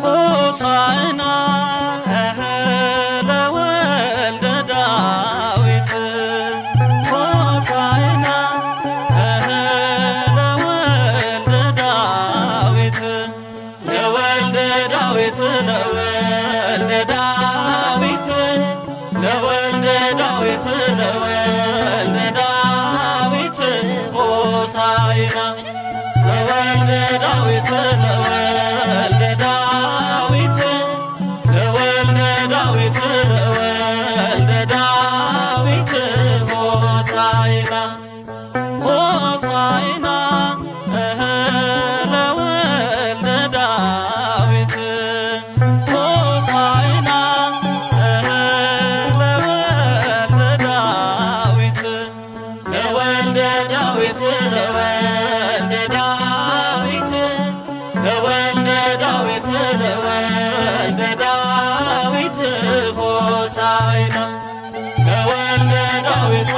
ሆሳዕና ለወልደ ዳዊት፣ ሆሳዕና ለወልደ ዳዊት፣ ለወልደ ዳዊት፣ ለወልደ ዳዊት፣ ለወልደ ዳዊት፣ ለወልደ ዳዊት ሆሳዕና፣ ለወልደ ዳዊት፣ ለወልደ ዳዊት፣ ለወልደ ዳዊት፣ ለወልደ ዳዊት ሆሳዕና፣ ሆሳዕና ለወልደ ዳዊት፣ ሆሳዕና ለወልደ ዳዊት፣ ለወልደ ዳዊት፣ ለወልደ ዳዊት፣ ለወልደ ዳዊት፣ ለወልደ ዳዊት ሆሳዕና፣ ለወልደ ዳዊት።